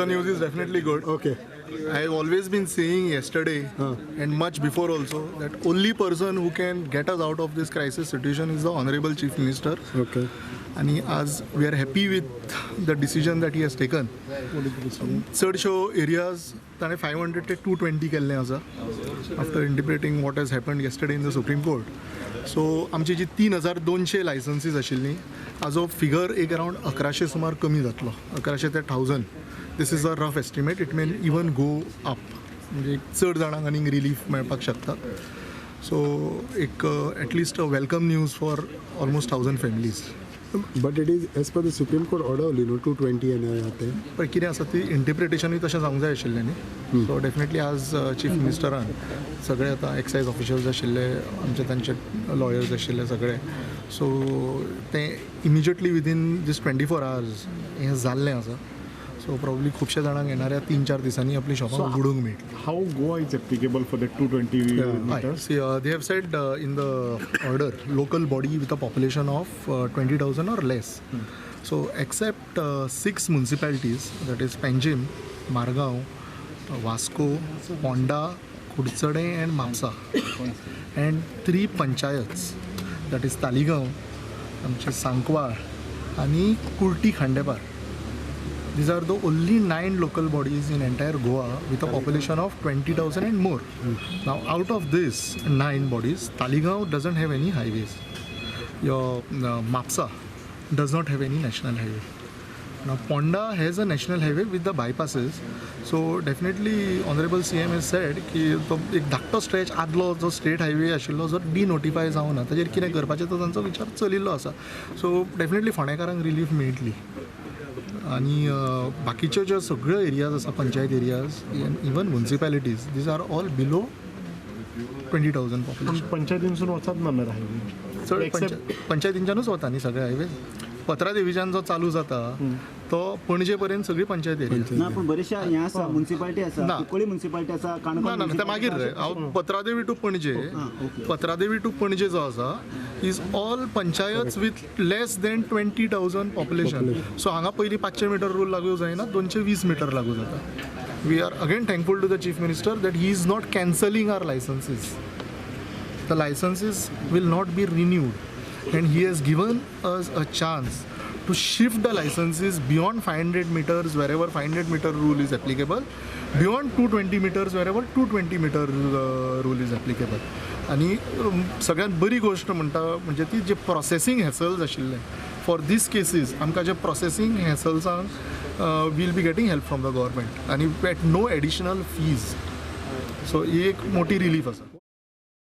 The news is definitely good. Okay. I have always been saying yesterday and much before also that only person who can get us out of this crisis situation is the Honorable Chief Minister. Okay. आणि आज we are happy with the decision that he has taken. चडश्यो areas ताणें 500 ते 220 केल्लें आसा after interpreting what has happened yesterday in the Supreme Court. So आमची जी 3200 लायसन्सीज आशिल्लीं हाजो फिगर एक अरावंड 1100 सुमार कमी जातलो, 1100 ते 1000. This is a rough estimate, it may even go up. म्हणजे चड जाणांक आनीक रिलीफ मेळपाक शकता. सो एक at least a welcome news for almost 1000 families. But it is as per the Supreme Court order only, no, 220 and आते. पण कितें आसा ती इंटरप्रिटेशनूय तशें जावंक जाय आशिल्लें न्ही. सो डेफिनेटली आज चीफ मिनिस्टरान सगळे आतां एक्सायज ऑफिशल्स आशिल्ले आमचे, तांचे लॉयर्स आशिल्ले सगळे, सो तें इमिजिएटली विदीन दीस 24 आवर्स हें जाल्लें आसा. सो प्रॉब्ली खुबशे जाणांक येणाऱ्या 3-4 दिसांनी आपली शॉपां उगडूंक मेळटली. How Goa is applicable for the 220 meters? See, they have said in the order, local body with a population of 20,000 or less. So, except 6 municipalities, that is Panjim, Margao, Vasco, Ponda, Kudchade and Mapsa, and 3 panchayats, that is Taligaon, आमचे Sancoale आणि Kurti Khandepar. These are the only 9 local bodies in entire Goa with a population of 20,000 and more. Now, out of these 9 bodies, Taligaon doesn't have any highways. Your Mapsa does not have any national highway. Now, Ponda has a national highway with the bypasses. So, definitely, Honorable CM has said की तो एक धाकटो stretch आदलो जो state highway आशिल्लो जो डिनोटिफाय जावना ताजेर कितें करपाचें तो तांचो विचार चलिल्लो आसा. सो डेफिनेटली फोंडेकारांक रिलीफ मेळटली. आनी बाकीच्यो ज्यो सगळ्यो एरियाज आसा, panchayat areas and even municipalities, these are all below 20,000 population. पंचायतींसून वचत ना मरे हायवे चड पंचायतींच्यानूच वता न्ही सगळे हायवे. पत्रादेवीच्यान जो चालू जाता तो पणजे पर्यंत सगळी पंचायत एरिया. ना, पूण बरेचशे हें आसा, मुन्सिपालिटी आसा, कुंकळी मुन्सिपालिटी आसा, काणकोण. ना ना, ते मागीर रे. हांव पत्रादेवी टू पणजे, पत्रादेवी टू पणजे जो आसा is all panchayats with less than 20,000 population. So हांगा पयलीं 500 मिटर रूल लागू जायना, 220 मिटर लागू जाता. We are again thankful to the Chief Minister that he is not cancelling our licences. The licences will not be renewed and he has given us a chance to shift the licenses beyond 500 meters wherever 500 meter rule is applicable, beyond 220 meters wherever 220 meter rule is applicable. आनी सगळ्यात बरी गोष्ट म्हणटा म्हणजे ती जे processing हॅसल्स आशिल्ले for these cases, आमकां जे processing हॅसल्सांक we'll be getting help from the government आनी at no additional fees. So ही एक मोठी रिलीफ आसा.